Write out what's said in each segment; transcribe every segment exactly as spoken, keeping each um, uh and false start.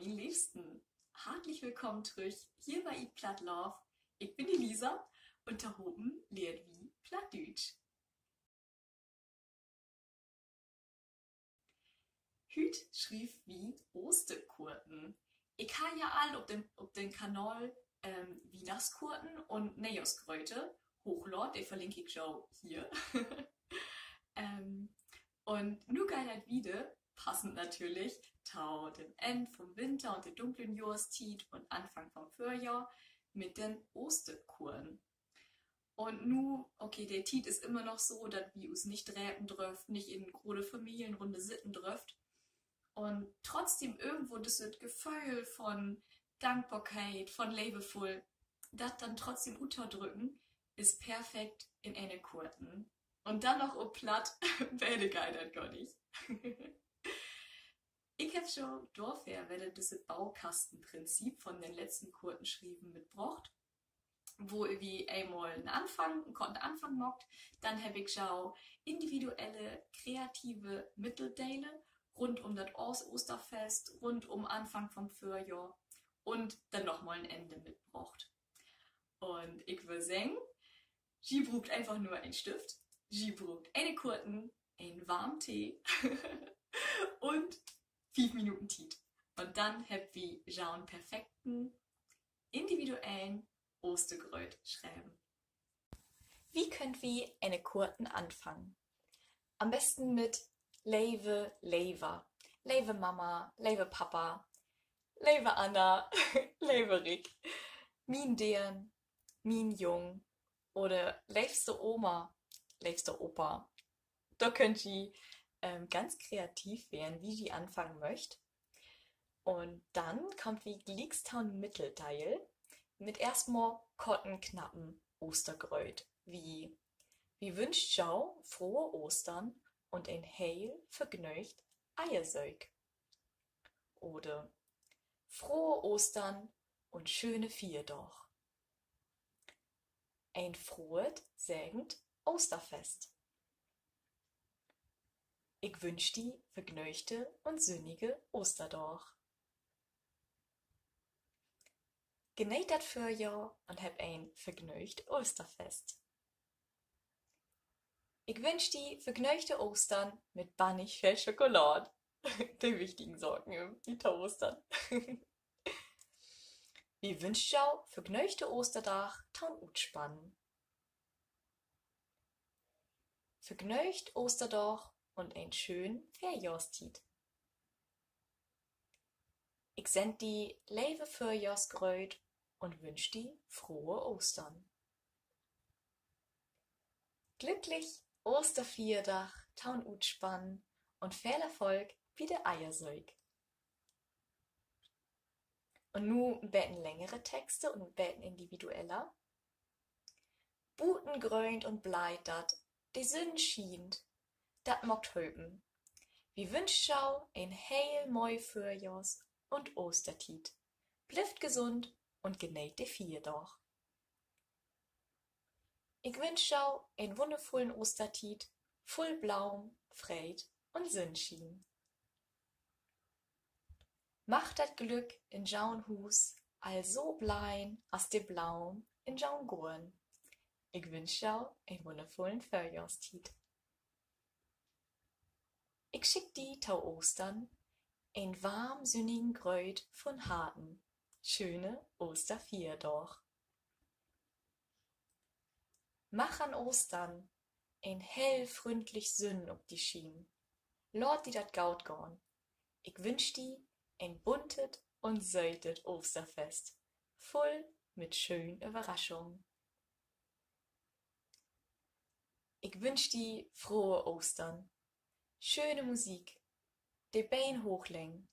Mien Leevsten, hartlich willkamen trüch hier bi Eat Platt Love. Ik bün de Lisa un tohopen lehrt wi Plattdüütsch. Hüüt schrievt wi Oosterkoorten. Ik harr ja al op den, op den Kanal, ähm, Wiehnachtskorten un Neejohrsgröte hoochlaadt, de verlink ik jo hier. Ähm, un nu geiht dat wieder, passend natürlich, to den Enn vun'n Winter un de dunklen Johrestiet un Anfang vun'n Vörjohr mit den Oosterkoorten. Un nu, okay, de Tiet is immer noch so, dat wi us nich drepen dröfft, nich in grote Familienrunne sitten dröfft. Un trotzdem irgendwo düsset Geföhl von Dankbarkeit, von levevull, dat denn trotzdem uttodrücken, is perfekt in ene Koorten. Un denn noch op Platt, beter geiht dat gor nich. Ik heff jo dorför wedder düsse Baukastenprinzip von den letzten Koortenschrieven mitbrocht, wo wi eenmal en Anfang, en korten Anfang maakt, denn heff ik jo individuelle kreative Middeldele rund üm dat Oos-, Oosterfest, rund üm Anfang vun't Vörjohr un denn noch mal en Enne mitbrocht. Un ik wöör seggen, ji bruukt eenfach nur en Stift, ji bruukt ene Koorten, en warmen Tee un fief Minuten Tiet. Un denn hebbt wi jo'n perfekten, individuellen Oostergröt schreven. Wo köönt wi ene Koorten anfangen? An'n besten mit leve, lever, leve Mama, leve Papa, leve Anna, leve Rick, mien Deern, mien Jung oder leevste Oma, leevste Opa. Dor köönt ji, ähm, ganz kreativ weern, wo ji anfangen möcht. Un denn kaamt wi glieks to'n Middeldeel mit eerstmal korten, knappen Oostergröt. Wi, wi wünscht jo frohe Oostern un en heel vergnöögt Eiersöök. Oder frohe Oostern un schöne Fierdaag. En frohet, segent Oosterfest. Ik wünsch di vergnöögte un sünnige Oosterdaag. Geneet dat Vörjohr un hebb en vergnöögt Oosterfest. Ik wünsch di vergnöögte Oostern mit bannig veel Schokolaad. De wichtigen Saken, äh, bi to Oostern. Wi wünscht jo vergnöögte Oosterdaag to'n Utspannen. Vergnöögt Oosterdaag un en schöön Vörjohrstiet. Ik send di leve Vörjohrsgrööt un wünsch di frohe Oostern. Glücklich Oosterfierdag to'n Utspannen un veel Erfolg bi de Eiersöök. Un nu en beten längere Texte un en beten individueller. Buten gröönt un bleiht dat, de Sünn schient, dat maakt höpen. Wi wünscht jo en heel moi Vörjohrs- un Oostertiet. Blievt gesund un geneet de Fierdaag. Ik wünsch jo en wunnervullen Oostertiet, vull Blaum, Freed un Sünnschien. Mag dat Glück in jo'n Huus all so bleihen as de Blaum in jo'n Goorn. Ik wünsch jo en wunnervullen Vörjohrstiet. Ik schick di to Oostern en warm, sünnigen Grööt vun Harten. Schöne Oosterfierdaag. Mag an Oostern en hell fründlich Sünn op di schienen. Laat di dat goot gahn. Ik wünsch di en buntet un sötet Oosterfest, vull mit schöön Överraschungen. Ik wünsch di frohe Oostern, schöne Musik, de Been hooch leggen,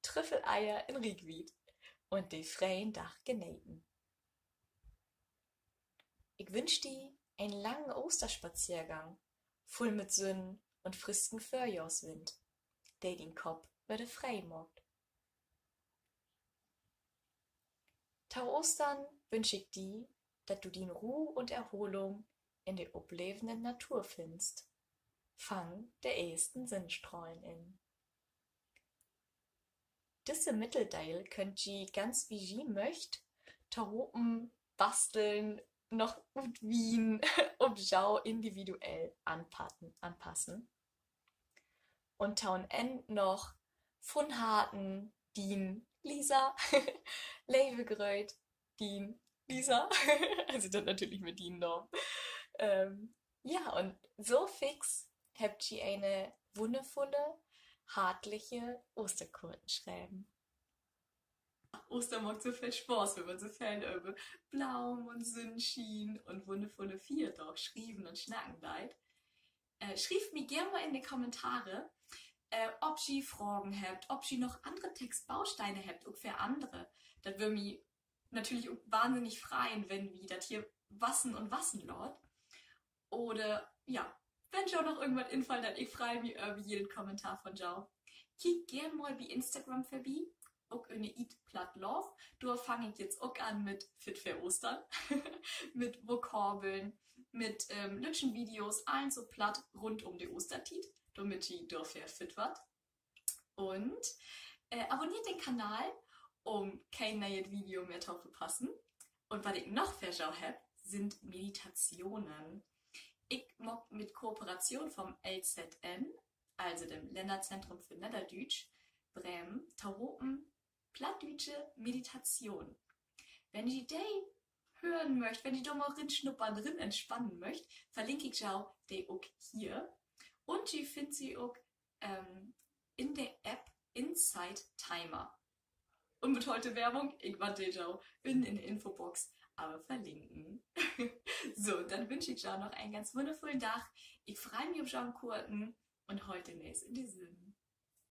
Trüffeleier in Riekwiet un de fre'en Dag geneten. Ik wünsch di en langen Oosterspaziergang, vull mit Sünn un frisken Vörjohrswind, de dien Kopp wedder free maakt. To Oostern wünsch ik di, dat du dien Ruh un Erholung in de oplevende Natur finnst. Fang de eersten Sünnstrahlen in. düsse Middeldeel köönt ji ganz, wie ji möcht, tohopen basteln, noch utwieden, op jo individuell anpassen, anpassen. Un to'n Enn noch vun Harten dien Lisa. Leve Gröt, dien Lisa. Also dat natürlich mit dien Naam. Ähm, ja, un so fix hebbt ji ene wunnervulle, hartliche Oosterkoorten schreven. Oostern maakt so veel Spaaß, wenn man so veel över Blomen un Sünnschien un wunnervulle Fierdaag schrieven un snacken deit. Äh, schrievt mi geern mal in de Kommentare, äh, of ji Fragen hebbt, of ji noch annere Textbausteine hebbt, ok för annere. Dat wöör mi natürlich ok wahnsinnig freien, wenn wi dat hier wassen un wassen laat. Oder, ja, wenn jo noch irgendwat infallen deit, ik frei mi över jeden Kommentar von jo. Kiekt geern mal bi Instagram vörbi, ok ünner at Platt Love. Dor fang ik jetzt ok an mit Fit för Oostern, mit Vokabeln, mit, ähm, lüttschen Videos, allens so platt rund um de Oostertiet, dormit ji dorför fit warrt. Un, äh, abonneert den Kanal, um keen nee'et Video mehr to verpassen. Un wat ik noch för jo hebb, sünd Meditationen. Ik maak mit Kooperation vom L Z N, also dem Lännerzentrum för Nedderdüütsch, Bremen, tohopen plattdüütsche Meditation. Wenn ji de hören möcht, wenn ji dor mal rinsnuppern, rin entspannen möcht, verlink ik jo de ok hier. Un ji finnt se ok, ähm, in de App Insight Timer. Unbetahlte Werbung, ik warr de jo ünnen in de Infobox aver verlinken. So, denn wünsch ik jo noch en ganz wunnervullen Dag. Ik frei mi op jo'n Koorten un holt de Nees in de Sünn.